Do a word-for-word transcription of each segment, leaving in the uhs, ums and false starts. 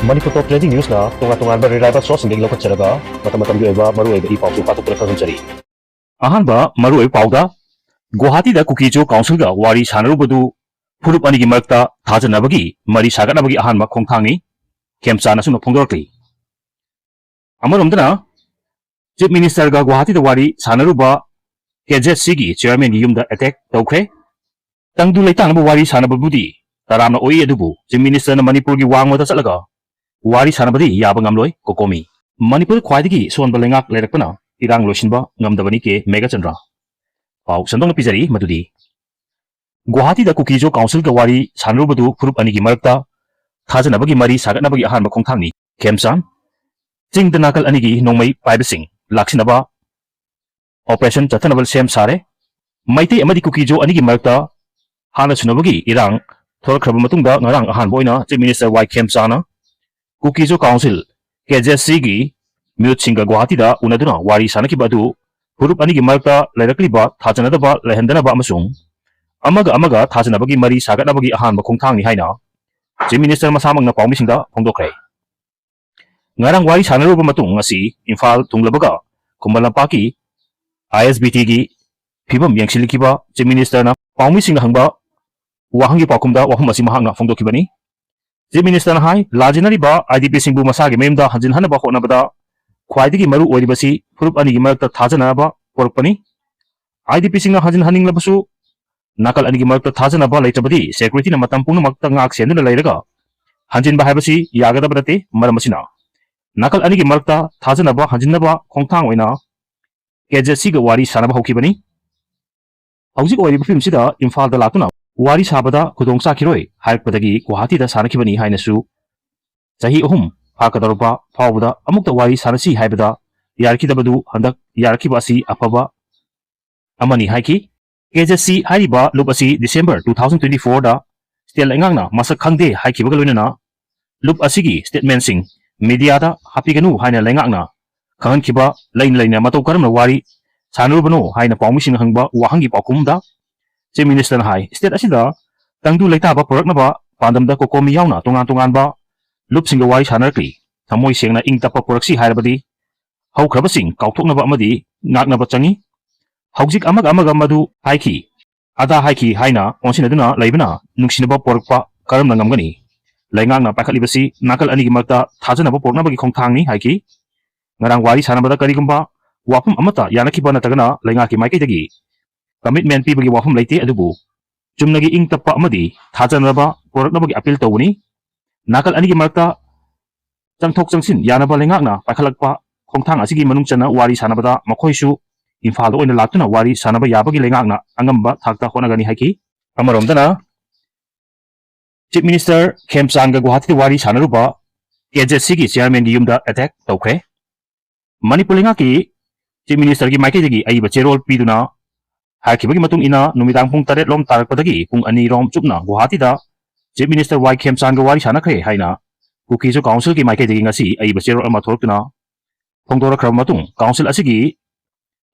ꯃꯅꯤꯄꯨꯔ ꯇꯣꯞ trending ꯅ꯭ꯌꯨꯁꯅ ꯇꯣꯉꯥꯟ ꯇꯣꯉꯥꯟꯕ reliable ꯁꯣꯔꯁꯁꯤꯡꯗꯒꯤ ꯂꯧꯈꯠꯆꯔꯒ ꯃꯇꯝ ꯃꯇꯝꯒꯤ ꯑꯣꯏꯕ ꯃꯔꯨꯑꯣꯏꯕ ꯏ ꯄꯥꯎꯁꯨ ꯄꯥꯊꯣꯛꯇꯨꯅ ꯈꯪꯍꯟꯖꯔꯤ꯫ ꯑꯍꯥꯟꯕ ꯃꯔꯨꯑꯣꯏꯕ ꯄꯥꯎꯗ, ꯒꯨꯋꯥꯍꯥꯇꯤꯗ ꯀꯨꯀꯤꯖꯣ ꯀꯥꯎꯟꯁꯤꯜꯒ ꯋꯥꯔꯤ ꯁꯥꯟꯅꯔꯨꯕꯗꯨ ꯐꯨꯔꯨꯞ ꯑꯅꯤꯒꯤ ꯃꯔꯛꯇ ꯊꯥꯖꯅꯕꯒꯤ ꯃꯔꯤ ꯁꯥꯒꯠꯅꯕꯒꯤ ꯑꯍꯥꯟꯕ ꯈꯣꯡꯊꯥꯡꯅꯤ, ꯈꯦꯝꯆꯥꯟ ꯑꯁꯨꯝꯅ ꯐꯣꯡꯗꯣꯔꯛꯂꯤ꯫ ꯑꯃꯔꯣꯝꯗꯅ, ꯆꯤꯐ ꯃꯤꯅꯤꯁꯇꯔꯒ ꯒꯨꯋꯥꯍꯥꯇꯤꯗ ꯋꯥꯔꯤ ꯁꯥꯟꯅꯔꯨꯕ ꯀꯦ ꯖꯦꯠ ꯁꯤꯒꯤ ꯆꯤꯌꯔꯃꯦꯟꯒꯤ ꯌꯨꯝꯗ ꯑꯦꯇꯦꯛ ꯇꯧꯈ꯭ꯔꯦ꯫ ꯇꯪꯗꯨ ꯂꯩꯇꯥꯅꯕ ꯋꯥꯔꯤ ꯁꯥꯟꯅꯕꯕꯨꯗꯤ ꯇꯔꯥꯝꯅ ꯑꯣꯏ, ꯑꯗꯨꯕꯨ ꯆꯤꯐ ꯃꯤꯅꯤꯁꯇꯔꯅ ꯃꯅꯤꯄꯨꯔꯒꯤ ꯋꯥꯡꯃꯗ ꯆꯠꯂꯒ ꯋꯥꯔꯤ ꯁꯥꯟꯅꯕꯗꯤ ꯌꯥꯕ ꯉꯝꯂꯣꯏ, ꯀꯣꯀꯣꯃꯤ꯫ ꯃꯅꯤꯄꯨꯔ ꯈ꯭ꯋꯥꯏꯗꯒꯤ ꯁꯣꯟꯕ ꯂꯩꯉꯥꯛ ꯂꯩꯔꯛꯄꯅ ꯏꯔꯥꯡ ꯂꯣꯏꯁꯤꯟꯕ ꯉꯝꯗꯕꯅꯤ, ꯀꯦ ꯃꯦꯘꯆꯟꯗ꯭ꯔ꯫ ꯄꯥꯎ ꯁꯟꯗꯣꯛꯅ ꯄꯤꯖꯔꯤ ꯃꯗꯨꯗꯤ, ꯒꯨꯋꯥꯍꯥꯇꯤꯗ ꯀꯨꯀꯤꯖꯣ ꯀꯥꯎꯟꯁꯤꯜꯒ ꯋꯥꯔꯤ ꯁꯥꯟꯅꯔꯨꯕꯗꯨ ꯐꯨꯔꯨꯞ ꯑꯅꯤꯒꯤ ꯃꯔꯛꯇ ꯊꯥꯖꯅꯕꯒꯤ ꯃꯔꯤ ꯁꯥꯒꯠꯅꯕꯒꯤ ꯑꯍꯥꯟꯕ ꯈꯣꯡꯊꯥꯡꯅꯤ꯫ ꯈꯦꯝꯆꯥꯟ, ꯆꯤꯡꯗ ꯅꯥꯀꯜ ꯑꯅꯤꯒꯤ ꯅꯣꯡꯃꯩ ꯄꯥꯏꯕꯁꯤꯡ ꯂꯥꯛꯁꯤꯟꯅꯕ ꯑꯣꯄꯔꯦꯁꯟ ꯆꯠꯊꯅꯕ ꯁꯦꯝ ꯁꯥꯔꯦ꯫ ꯃꯩꯇꯩ ꯑꯃꯗꯤ ꯀꯨꯀꯤꯖꯣ ꯑꯅꯤꯒꯤ ꯃꯔꯛꯇ ꯍꯥꯟꯅ ꯁꯨꯅꯕꯒꯤ ꯏꯔꯥꯡ ꯊꯣꯔꯛꯈ꯭ꯔꯕ ꯃꯇꯨꯡꯗ ꯉꯔꯥꯡ ꯑꯍꯥꯟꯕ ꯑꯣꯏꯅ ꯆꯤꯐ ꯃꯤꯅꯤꯁꯇꯔ ꯋꯥꯏ ꯈꯦꯝꯆꯥꯅ ꯀꯨꯀꯤꯖꯣ ꯀꯥꯎꯟꯁꯤꯜ, ꯀꯦ ꯖꯦꯠ ꯁꯤꯒꯤ ꯃꯤꯍꯨꯠꯁꯤꯡꯒ ꯒꯨꯋꯥꯍꯥꯇꯤꯗ ꯎꯅꯗꯨꯅ ꯋꯥꯔꯤ ꯁꯥꯟꯅꯈꯤꯕ ꯑꯗꯨ ꯐꯨꯔꯨꯞ ꯑꯅꯤꯒꯤ ꯃꯔꯛꯇ ꯂꯩꯔꯛꯂꯤꯕ ꯊꯥꯖꯅꯗꯕ ꯂꯩꯍꯟꯗꯅꯕ ꯑꯃꯁꯨꯡ ꯑꯃꯒ ꯑꯃꯒ ꯊꯥꯖꯅꯕꯒꯤ ꯃꯔꯤ ꯁꯥꯒꯠꯅꯕꯒꯤ ꯑꯍꯥꯟꯕ ꯈꯣꯡꯊꯥꯡꯅꯤ ꯍꯥꯏꯅ ꯆꯤꯐ ꯃꯤꯅꯤꯁꯇꯔ ꯃꯁꯥꯃꯛꯅ ꯄꯥꯎꯃꯤꯁꯤꯡꯗ ꯐꯣꯡꯗꯣꯛꯈ꯭ꯔꯦ꯫ ꯉꯔꯥꯡ ꯋꯥꯔꯤ ꯁꯥꯟꯅꯔꯨꯔꯕ ꯃꯇꯨꯡ ꯉꯁꯤ ꯏꯝꯐꯥꯜ ꯊꯨꯡꯂꯕꯒ ꯈꯨꯃꯟ ꯂꯝꯄꯥꯛꯀꯤ ꯑꯥꯏ ꯑꯦꯁ ꯕꯤ ꯇꯤꯒꯤ ꯐꯤꯕꯝ ꯌꯦꯡꯁꯤꯜꯂꯤꯈꯤꯕ ꯆꯤꯐ ꯃꯤꯅꯤꯁꯇꯔꯅ ꯄꯥꯎꯃꯤꯁꯤꯡꯅ ꯍꯪꯕ ꯋꯥꯍꯪꯒꯤ ꯄꯥꯎꯈꯨꯝꯗ ꯋꯥꯐꯝ ꯑꯁꯤ ꯃꯍꯥꯛꯅ ꯐꯣꯡꯗꯣꯛꯈꯤꯕꯅꯤ꯫ ꯆꯤꯐ ꯃꯤꯅꯤꯁꯇꯔꯅ ꯍꯥꯏ, ꯂꯥꯟꯖꯦꯟꯅꯔꯤꯕ ꯑꯥꯏ ꯗꯤ ꯄꯤꯁꯤꯡꯕꯨ ꯃꯁꯥꯒꯤ ꯃꯌꯨꯝꯗ ꯍꯟꯖꯤꯟꯍꯟꯅꯕ ꯍꯣꯠꯅꯕꯗ ꯈ꯭ꯋꯥꯏꯗꯒꯤ ꯃꯔꯨ ꯑꯣꯏꯔꯤꯕꯁꯤ ꯐꯨꯔꯨꯞ ꯑꯅꯤꯒꯤ ꯃꯔꯛꯇ ꯊꯥꯖꯅꯕ ꯄꯨꯔꯛꯄꯅꯤ꯫ ꯑꯥꯏ ꯗꯤ ꯄꯤꯁꯤꯡꯅ ꯍꯟꯖꯤꯟꯍꯟꯅꯤꯡꯂꯕꯁꯨ ꯅꯥꯀꯜ ꯑꯅꯤꯒꯤ ꯃꯔꯛꯇ ꯊꯥꯖꯅꯕ ꯂꯩꯇ꯭ꯔꯕꯗꯤ ꯁꯦꯀ꯭ꯌꯨꯔꯤꯇꯤꯅ ꯃꯇꯝ ꯄꯨꯝꯅꯃꯛꯇ ꯉꯥꯛ ꯁꯦꯟꯗꯨꯅ ꯂꯩꯔꯒ ꯍꯟꯖꯤꯟꯕ ꯍꯥꯏꯕꯁꯤ ꯌꯥꯒꯗꯕ ꯅꯠꯇꯦ꯫ ꯃꯔꯝ ꯑꯁꯤꯅ ꯅꯥꯀꯜ ꯑꯅꯤꯒꯤ ꯃꯔꯛꯇ ꯊꯥꯖꯅꯕ ꯍꯟꯖꯤꯟꯅꯕ ꯈꯣꯡꯊꯥꯡ ꯑꯣꯏꯅ ꯀꯦ ꯖꯦꯠ ꯁꯤꯒ ꯋꯥꯔꯤ ꯁꯥꯟꯅꯕ ꯍꯧꯈꯤꯕꯅꯤ꯫ ꯍꯧꯖꯤꯛ ꯑꯣꯏꯔꯤꯕ ꯐꯤꯕꯝꯁꯤꯗ ꯏꯝꯐꯥꯜꯗ ꯂꯥꯛꯇꯨꯅ ꯋꯥꯔꯤ ꯁꯥꯕꯗ ꯈꯨꯗꯣꯡ ꯆꯥꯈꯤꯔꯣꯏ ꯍꯥꯏꯔꯛꯄꯗꯒꯤ ꯒꯨꯋꯥꯍꯥꯇꯤꯗ ꯁꯥꯟꯅꯈꯤꯕꯅꯤ ꯍꯥꯏꯅꯁꯨ ꯆꯍꯤ ꯑꯍꯨꯝ ꯐꯥꯀꯗꯧꯔꯕ ꯐꯥꯎꯕꯗ ꯑꯃꯨꯛꯇ ꯋꯥꯔꯤ ꯁꯥꯟꯅꯁꯤ ꯍꯥꯏꯕꯗ ꯌꯥꯔꯛꯈꯤꯗꯕꯗꯨ ꯍꯟꯗꯛ ꯌꯥꯔꯛꯈꯤꯕ ꯑꯁꯤ ꯑꯐꯕ ꯑꯃꯅꯤ ꯍꯥꯏꯈꯤ꯫ ꯀꯦ ꯖꯦꯠ ꯁꯤ ꯍꯥꯏꯔꯤꯕ ꯂꯨꯞ ꯑꯁꯤ ꯗꯤꯁꯦꯝꯕꯔ two thousand twenty fourꯗ ꯁ꯭ꯇꯦꯠ ꯂꯩꯉꯥꯛꯅ ꯃꯁꯛ ꯈꯪꯗꯦ ꯍꯥꯏꯈꯤꯕꯒ ꯂꯣꯏꯅꯅ ꯂꯨꯞ ꯑꯁꯤꯒꯤ ꯁ꯭ꯇꯦꯠꯃꯦꯟꯁꯤꯡ ꯃꯤꯗꯤꯌꯥꯗ ꯍꯥꯞꯄꯤꯒꯅꯨ ꯍꯥꯏꯅ ꯂꯩꯉꯥꯛꯅ ꯈꯪꯍꯟꯈꯤꯕ ꯂꯩꯅ ꯂꯩꯅ ꯃꯇꯧ ꯀꯔꯝꯅ ꯋꯥꯔꯤ ꯁꯥꯟꯅꯔꯨꯕꯅꯣ ꯍꯥꯏꯅ ꯄꯥꯎꯃꯤꯁꯤꯡꯅ ꯍꯪꯕ ꯋꯥꯍꯪꯒꯤ ꯄꯥꯎꯈꯨꯝꯗ ꯆꯤꯐ ꯃꯤꯅꯤꯁꯇꯔꯅ ꯍꯥꯏ, ꯁ꯭ꯇꯦꯠ ꯑꯁꯤꯗ ꯇꯪꯗꯨ ꯂꯩꯇꯥꯕ ꯄꯨꯔꯛꯅꯕ ꯄꯥꯟꯗꯝꯗ ꯀꯣꯀꯣꯃꯤ ꯌꯥꯎꯅ ꯇꯣꯉꯥꯟ ꯇꯣꯉꯥꯟꯕ ꯂꯨꯞꯁꯤꯡꯒ ꯋꯥꯔꯤ ꯁꯥꯟꯅꯔꯛꯂꯤ꯫ ꯊꯃꯣꯏ ꯁꯦꯡꯅ ꯏꯪ ꯇꯞꯄ ꯄꯨꯔꯛꯁꯤ ꯍꯥꯏꯔꯕꯗꯤ ꯍꯧꯈ꯭ꯔꯕꯁꯤꯡ ꯀꯥꯎꯊꯣꯛꯅꯕ ꯑꯃꯗꯤ ꯉꯥꯛꯅꯕ ꯆꯪꯏ꯫ ꯍꯧꯖꯤꯛ ꯑꯃꯒ ꯑꯃꯒ ꯃꯗꯨ ꯍꯥꯏꯈꯤ, ꯑꯗꯥ ꯍꯥꯏꯈꯤ ꯍꯥꯏꯅ ꯑꯣꯟꯁꯤꯟꯅꯗꯨꯅ ꯂꯩꯕꯅ ꯅꯨꯡꯁꯤꯅꯕ ꯄꯣꯔꯛꯄ ꯀꯔꯝꯅ ꯉꯝꯒꯅꯤ? ꯂꯩꯉꯥꯛꯅ ꯄꯥꯏꯈꯠꯂꯤꯕꯁꯤ ꯅꯥꯀꯜ ꯑꯅꯤꯒꯤ ꯃꯔꯛꯇ ꯊꯥꯖꯅꯕ ꯄꯣꯔꯛꯅꯕꯒꯤ ꯈꯣꯡꯊꯥꯡꯅꯤ ꯍꯥꯏꯈꯤ꯫ ꯉꯔꯥꯡ ꯋꯥꯔꯤ ꯁꯥꯟꯅꯕꯗ ꯀꯔꯤꯒꯨꯝꯕ ꯋꯥꯐꯝ ꯑꯃꯠꯇ ꯌꯥꯅꯈꯤꯕ ꯅꯠꯇ꯭ꯔꯒꯅ ꯂꯩꯉꯥꯛꯀꯤ ꯃꯥꯏꯀꯩꯗꯒꯤ commitment ꯄꯤꯕꯒꯤ ꯋꯥꯐꯝ ꯂꯩꯇꯦ, ꯑꯗꯨꯕꯨ ꯆꯨꯝꯅꯒꯤ ꯏꯪ ꯇꯞꯄ ꯑꯃꯗꯤ ꯊꯥꯖꯅꯕ ꯄꯨꯔꯛꯅꯕꯒꯤ appeal ꯇꯧꯕꯅꯤ꯫ ꯅꯥꯀꯜ ꯑꯅꯤꯒꯤ ꯃꯔꯛꯇ ꯆꯪꯊꯣꯛ ꯆꯪꯁꯤꯟ ꯌꯥꯅꯕ ꯂꯩꯉꯥꯛꯅ ꯄꯥꯏꯈꯠꯂꯛꯄ ꯈꯣꯡꯊꯥꯡ ꯑꯁꯤꯒꯤ ꯃꯅꯨꯡ ꯆꯟꯅ ꯋꯥꯔꯤ ꯁꯥꯟꯅꯕꯗ ꯃꯈꯣꯏꯁꯨ ꯏꯝꯐꯥꯜꯗ ꯑꯣꯏꯅ ꯂꯥꯛꯇꯨꯅ ꯋꯥꯔꯤ ꯁꯥꯟꯅꯕ ꯌꯥꯕꯒꯤ ꯂꯩꯉꯥꯛꯅ ꯑꯉꯝꯕ ꯊꯥꯛꯇ ꯍꯣꯠꯅꯒꯅꯤ ꯍꯥꯏꯈꯤ꯫ ꯑꯃꯔꯣꯝꯗꯅ Chief Minister ꯈꯦꯝꯆꯥꯟꯒ ꯒꯨꯋꯥꯍꯥꯇꯤꯗ ꯋꯥꯔꯤ ꯁꯥꯟꯅꯔꯨꯕ KZCꯒꯤ chairmanꯒꯤ ꯌꯨꯝꯗ attack ꯇꯧꯈ꯭ꯔꯦ꯫ ꯃꯅꯤꯄꯨꯔ ꯂꯩꯉꯥꯛꯀꯤ Chief Ministerꯒꯤ ꯃꯥꯏꯀꯩꯗꯒꯤ ꯑꯏꯕ ꯆꯦꯔꯣꯜ ꯄꯤꯗꯨꯅ ꯍꯥꯏꯈꯤꯕꯒꯤ ꯃꯇꯨꯡ ꯏꯟꯅ, ꯅꯨꯃꯤꯗꯥꯡ ꯄꯨꯡ ꯇꯔꯦꯠ ꯂꯣꯝ ꯇꯥꯔꯛꯄꯗꯒꯤ ꯄꯨꯡ ꯑꯅꯤ ꯔꯣꯝ ꯆꯨꯞꯅ ꯒꯨꯋꯥꯍꯥꯇꯤꯗ Chief Minister ꯋꯥꯏ ꯈꯦꯝꯆꯥꯟꯒ ꯋꯥꯔꯤ ꯁꯥꯟꯅꯈ꯭ꯔꯦ ꯍꯥꯏꯅ ꯀꯨꯀꯤꯁꯨ councilꯒꯤ ꯃꯥꯏꯀꯩꯗꯒꯤ ꯉꯁꯤ ꯑꯏꯕ ꯆꯦꯔꯣꯜ ꯑꯃ ꯊꯣꯔꯛꯇꯨꯅ ꯐꯣꯡꯗꯣꯔꯛꯈ꯭ꯔꯕ ꯃꯇꯨꯡ, council ꯑꯁꯤꯒꯤ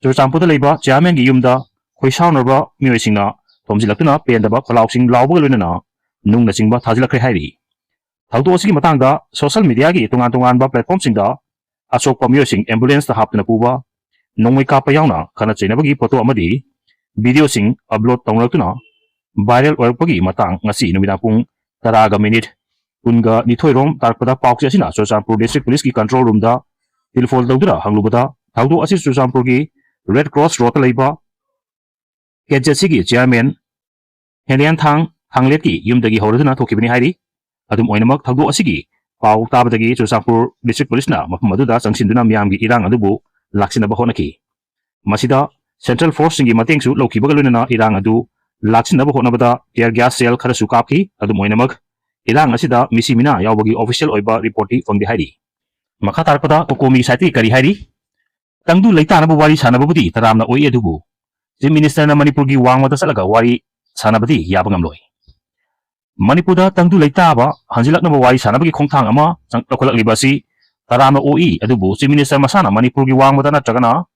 ꯆꯨꯔꯆꯥꯟꯄꯨꯔꯗ ꯂꯩꯕ chairmanꯒꯤ ꯌꯨꯝꯗ ꯈꯣꯏꯁꯥꯎꯅꯔꯕ ꯃꯤꯑꯣꯏꯁꯤꯡꯅ ꯊꯣꯝꯖꯤꯜꯂꯛꯇꯨꯅ ꯄꯦꯟꯗꯕ ꯈꯣꯜꯂꯥꯎꯁꯤꯡ ꯂꯥꯎꯕꯒ ꯂꯣꯏꯅꯅ ꯅꯨꯡꯅꯆꯤꯡꯕ ꯊꯥꯖꯤꯜꯂꯛꯈ꯭ꯔꯦ ꯍꯥꯏꯔꯤ꯫ ꯊꯧꯗꯣꯛ ꯑꯁꯤꯒꯤ ꯃꯇꯥꯡꯗ social mediaꯒꯤ ꯇꯣꯉꯥꯟ ꯇꯣꯉꯥꯟꯕ platformꯁꯤꯡꯗ ꯑꯁꯣꯛꯄ ꯃꯤꯑꯣꯏꯁꯤꯡ ambulanceꯇ ꯍꯥꯞꯇꯨꯅ ꯄꯨꯕ, ꯅꯣꯡꯃꯩ ꯀꯥꯞꯄ ꯌꯥꯎꯅ ꯈꯠꯅ ꯆꯩꯅꯕꯒꯤ photo ꯑꯃꯗꯤ videoꯁꯤꯡ upload ꯇꯧꯅꯔꯛꯇꯨꯅ viral ꯑꯣꯏꯔꯛꯄꯒꯤ ꯃꯇꯥꯡ ꯉꯁꯤ ꯅꯨꯃꯤꯗꯥꯡ ꯄꯨꯡ ꯇꯔꯥꯒ minute ꯀꯨꯟꯒ ꯅꯤꯊꯣꯏ ꯔꯣꯝ ꯇꯥꯔꯛꯄꯗ ꯄꯥꯎꯆꯦ ꯑꯁꯤꯅ ꯆꯨꯔꯆꯥꯟꯄꯨꯔ district policeꯀꯤ control roomꯗ telephone ꯇꯧꯗꯨꯅ ꯍꯪꯂꯨꯕꯗ, ꯊꯧꯗꯣꯛ ꯑꯁꯤ ꯆꯨꯔꯆꯥꯟꯄꯨꯔꯒꯤ Red Cross roadꯇ ꯂꯩꯕ KZCꯒꯤ chairman ꯍꯦꯟꯗꯦꯟꯊꯥꯡ ꯍꯥꯡꯂꯦꯠꯀꯤ ꯌꯨꯝꯗꯒꯤ ꯍꯧꯔꯗꯨꯅ ꯊꯣꯛꯈꯤꯕꯅꯤ ꯍꯥꯏꯔꯤ꯫ ꯑꯗꯨꯝ ꯑꯣꯏꯅꯃꯛ, ꯊꯧꯗꯣꯛ ꯑꯁꯤꯒꯤ ꯄꯥꯎ ꯇꯥꯕꯗꯒꯤ ꯆꯨꯔꯆꯥꯟꯄꯨꯔ district policeꯅ ꯃꯐꯝ ꯑꯗꯨꯗ ꯆꯪꯁꯤꯟꯗꯨꯅ ꯃꯤꯌꯥꯝꯒꯤ ꯏꯔꯥꯡ ꯑꯗꯨꯕꯨ ꯂꯥꯛꯁꯤꯟꯅꯕ ꯍꯣꯠꯅꯈꯤ꯫ ꯃꯁꯤꯗ central forceꯁꯤꯡꯒꯤ ꯃꯇꯦꯡꯁꯨ ꯂꯧꯈꯤꯕꯒ ꯂꯣꯏꯅꯅ ꯏꯔꯥꯡ ꯑꯗꯨ ꯂꯥꯛꯁꯤꯟꯅꯕ ꯍꯣꯠꯅꯕꯗ tear gas shell ꯈꯔꯁꯨ ꯀꯥꯞꯈꯤ꯫ ꯑꯗꯨꯝ ꯑꯣꯏꯅꯃꯛ, ꯏꯔꯥꯡ ꯑꯁꯤꯗ ꯃꯤꯁꯤ ꯃꯤꯅꯥ ꯌꯥꯎꯕꯒꯤ official ꯑꯣꯏꯕ reportꯇꯤ ꯐꯪꯗꯦ ꯍꯥꯏꯔꯤ꯫ ꯃꯈꯥ ꯇꯥꯔꯛꯄꯗ COCOMIꯒꯤ sideꯇꯒꯤ ꯀꯔꯤ ꯍꯥꯏꯔꯤ? ꯇꯪꯗꯨ ꯂꯩꯇꯥꯅꯕ ꯋꯥꯔꯤ ꯁꯥꯟꯅꯕꯕꯨꯗꯤ ꯇꯔꯥꯝꯅ ꯑꯣꯛꯏ, ꯑꯗꯨꯕꯨ Chief Ministerꯅ ꯃꯅꯤꯄꯨꯔꯒꯤ ꯋꯥꯡꯃꯗ ꯆꯠꯂꯒ ꯋꯥꯔꯤ ꯁꯥꯟꯅꯕꯗꯤ ꯌꯥꯕ ꯉꯝꯂꯣꯏ꯫ ꯃꯅꯤꯄꯨꯔꯗ ꯇꯪꯗꯨ ꯂꯩꯇꯥꯕ ꯍꯟꯖꯤꯜꯂꯛꯅꯕ ꯋꯥꯔꯤ ꯁꯥꯟꯅꯕꯒꯤ ꯈꯣꯡꯊꯥꯡ ꯑꯃ ꯆꯪ-, ꯂꯧꯈꯠꯂꯛꯂꯤꯕ ꯑꯁꯤ ꯇꯔꯥꯝꯅ ꯑꯣꯛꯏ, ꯑꯗꯨꯕꯨ Chief Minister ꯃꯁꯥꯅ ꯃꯅꯤꯄꯨꯔꯒꯤ ꯋꯥꯡꯃꯗ ꯅꯠꯇ꯭ꯔꯒꯅ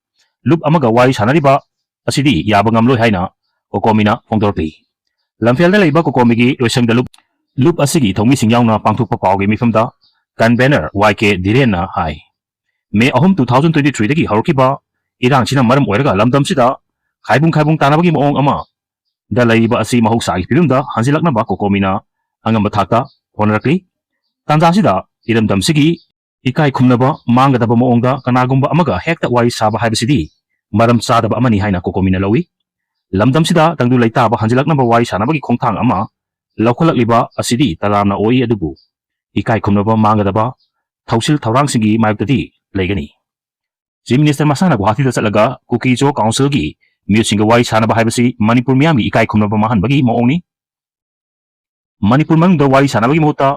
ꯂꯨꯞ ꯑꯃꯒ ꯋꯥꯔꯤ ꯁꯥꯟꯅꯔꯤꯕ ꯑꯁꯤꯗꯤ ꯌꯥꯕ ꯉꯝꯂꯣꯏ ꯍꯥꯏꯅ COCOMIꯅ ꯐꯣꯡꯗꯣꯔꯛꯂꯤ꯫ ꯂꯝꯐꯦꯜꯗ ꯂꯩꯕ COCOMIꯒꯤ ꯂꯣꯏꯁꯪꯗ ꯂꯨꯞ, ꯂꯨꯞ ꯑꯁꯤꯒꯤ ꯊꯧꯃꯤꯁꯤꯡ ꯌꯥꯎꯅ ꯄꯥꯡꯊꯣꯛꯄ ꯄꯥꯎꯒꯤ ꯃꯤꯐꯝꯗ convener ꯋꯥꯏ ꯀꯦ ꯙꯤꯔꯦꯟꯅ ꯍꯥꯏ꯫ ꯃꯦ ꯑꯍꯨꯝ, two thousand twenty three ꯗꯒꯤ ꯍꯧꯔꯛꯈꯤꯕ ꯏꯔꯥꯡꯁꯤꯅ ꯃꯔꯝ ꯑꯣꯏꯔꯒ ꯂꯝꯗꯝꯁꯤꯗ ꯈꯥꯏꯕꯨꯡ ꯈꯥꯏꯕꯨꯡ ꯇꯥꯅꯕꯒꯤ ꯃꯑꯣꯡ ꯑꯃꯗ ꯂꯩꯔꯤꯕ ꯑꯁꯤ ꯃꯍꯧꯁꯥꯒꯤ ꯐꯤꯕꯝꯗ ꯍꯟꯖꯤꯜꯂꯛꯅꯕ ꯀꯣꯀꯣꯃꯤꯅ ꯑꯉꯝꯕ ꯊꯥꯛꯇ ꯍꯣꯠꯅꯔꯛꯂꯤ꯫ ꯇꯥꯟꯖꯥꯁꯤꯗ ꯏꯔꯝꯗꯝꯁꯤꯒꯤ ꯏꯀꯥꯏ ꯈꯨꯝꯅꯕ ꯃꯥꯡꯒꯗꯕ ꯃꯑꯣꯡꯗ ꯀꯅꯥꯒꯨꯝꯕ ꯑꯃꯒ ꯍꯦꯛꯇ ꯋꯥꯔꯤ ꯁꯥꯕ ꯍꯥꯏꯕꯁꯤꯗꯤ ꯃꯔꯝ ꯆꯥꯗꯕ ꯑꯃꯅꯤ ꯍꯥꯏꯅ ꯀꯣꯀꯣꯃꯤꯅ ꯂꯧꯏ꯫ ꯂꯝꯗꯝꯁꯤꯗ ꯇꯪꯗꯨ ꯂꯩꯇꯥꯕ ꯍꯟꯖꯤꯜꯂꯛꯅꯕ ꯋꯥꯔꯤ ꯁꯥꯅꯕꯒꯤ ꯈꯣꯡꯊꯥꯡ ꯑꯃ ꯂꯧꯈꯠꯂꯛꯂꯤꯕ ꯑꯁꯤꯗꯤ ꯇꯔꯥꯝꯅ ꯑꯣꯏ, ꯑꯗꯨꯕꯨ ꯏꯀꯥꯏ ꯈꯨꯝꯅꯕ ꯃꯥꯡꯒꯗꯕ ꯊꯧꯁꯤꯜ ꯊꯧꯔꯥꯡꯁꯤꯡꯒꯤ ꯃꯥꯌꯣꯛꯇꯗꯤ ꯂꯩꯒꯅꯤ꯫ Chief Minister ꯃꯁꯥꯅ ꯒꯨꯋꯥꯍꯥꯇꯤꯗ ꯆꯠꯂꯒ ꯀꯨꯀꯤ ꯖꯣ council ꯒꯤ ꯃꯤꯑꯣꯏꯁꯤꯡꯒ ꯋꯥꯔꯤ ꯁꯥꯅꯕ ꯍꯥꯏꯕꯁꯤ ꯃꯅꯤꯄꯨꯔ ꯃꯤꯌꯥꯝꯒꯤ ꯏꯀꯥꯏ ꯈꯨꯝꯅꯕ ꯃꯥꯡꯍꯟꯕꯒꯤ ꯃꯑꯣꯡꯅꯤ꯫ ꯃꯅꯤꯄꯨꯔ ꯃꯅꯨꯡꯗ ꯋꯥꯔꯤ ꯁꯥꯅꯕꯒꯤ ꯃꯍꯨꯠꯇ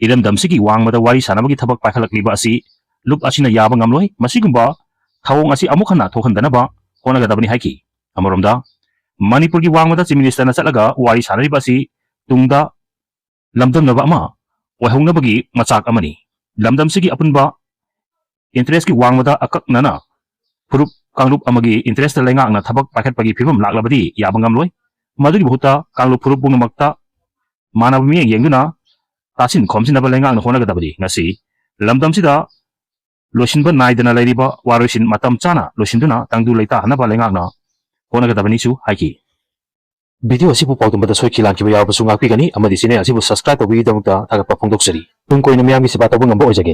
ꯏꯔꯝꯗꯝꯁꯤꯒꯤ ꯋꯥꯡꯃꯗ ꯋꯥꯔꯤ ꯁꯥꯅꯕꯒꯤ ꯊꯕꯛ ꯄꯥꯏꯈꯠꯂꯛꯂꯤꯕ ꯑꯁꯤ ꯂꯨꯞ ꯑꯁꯤꯅ ꯌꯥꯕ ꯉꯝꯂꯣꯏ꯫ ꯃꯁꯤꯒꯨꯝꯕ ꯊꯧꯑꯣꯡ ꯑꯁꯤ ꯑꯃꯨꯛ ꯍꯟꯅ ꯊꯣꯛꯍꯟꯗꯅꯕ ꯍꯣꯠꯅꯒꯗꯕꯅꯤ ꯍꯥꯏꯈꯤ꯫ ꯑꯃꯔꯣꯝꯗ, ꯃꯅꯤꯄꯨꯔꯒꯤ ꯋꯥꯡꯃꯗ Chief Minister ꯅ ꯆꯠꯂꯒ ꯋꯥꯔꯤ ꯁꯥꯅꯔꯤꯕ ꯑꯁꯤ ꯇꯨꯡꯗ ꯂꯝꯗꯝꯅꯕ ꯑꯃ ꯑꯣꯏꯍꯧꯅꯕꯒꯤ ꯃꯆꯥꯛ ꯑꯃꯅꯤ꯫ ꯂꯝꯗꯝꯁꯤꯒꯤ ꯑꯄꯨꯟꯕ interest ꯀꯤ ꯋꯥꯡꯃꯗ ꯑꯀꯛꯅꯅ ꯐꯨꯔꯨꯞ ꯀꯥꯡꯂꯨꯞ ꯑꯃꯒꯤ interest ꯇ ꯂꯩꯉꯥꯛꯅ ꯊꯕꯛ ꯄꯥꯏꯈꯠꯄꯒꯤ ꯐꯤꯕꯝ ꯂꯥꯛꯂꯕꯗꯤ ꯌꯥꯕ ꯉꯝꯂꯣꯏ꯫ ꯃꯗꯨꯒꯤ ꯃꯍꯨꯠꯇ ꯀꯥꯡꯂꯨꯞ ꯐꯨꯔꯨꯞ ꯄꯨꯝꯅꯃꯛꯇ ꯃꯥꯟꯅꯕ ꯃꯤꯠꯌꯦꯡ ꯌꯦꯡꯗꯨꯅ ꯇꯥꯁꯤꯟ ꯈꯣꯝꯖꯤꯟꯅꯕ ꯂꯩꯉꯥꯛꯅ ꯍꯣꯠꯅꯒꯗꯕꯅꯤ꯫ ꯉꯁꯤ ꯂꯝꯗꯝꯁꯤꯗ ꯂꯣꯏꯁꯤꯟꯕ ꯅꯥꯏꯗꯅ ꯂꯩꯔꯤꯕ ꯋꯥꯔꯣꯏꯁꯤꯟ ꯃꯇꯝ ꯆꯥꯅ ꯂꯣꯏꯁꯤꯟꯗꯨꯅ ꯇꯪꯗꯨ ꯂꯩꯇꯥꯍꯟꯅꯕ ꯂꯩꯉꯥꯛꯅ ꯍꯣꯠꯅꯒꯗꯕꯅꯤꯁꯨ ꯍꯥꯏꯈꯤ꯫ Video ꯑꯁꯤꯕꯨ ꯄꯥꯎꯗꯝꯕꯗ ꯁꯣꯏꯈꯤ ꯂꯥꯟꯈꯤꯕ ꯌꯥꯎꯔꯕꯁꯨ ꯉꯥꯛꯄꯤꯒꯅꯤ ꯑꯃꯗꯤ channel ꯑꯁꯤꯕꯨ subscribe ꯇꯧꯕꯤꯕꯒꯤꯗꯃꯛꯇ ꯊꯥꯒꯠꯄ ꯐꯣꯡꯗꯣꯛꯆꯔꯤ꯫ ꯇꯨꯡ ꯀꯣꯏꯅ ꯃꯤꯌꯥꯝꯒꯤ ꯁꯦꯕꯥ ꯇꯧꯕ ꯉꯝꯕ ꯑꯣꯏꯖꯒꯦ꯫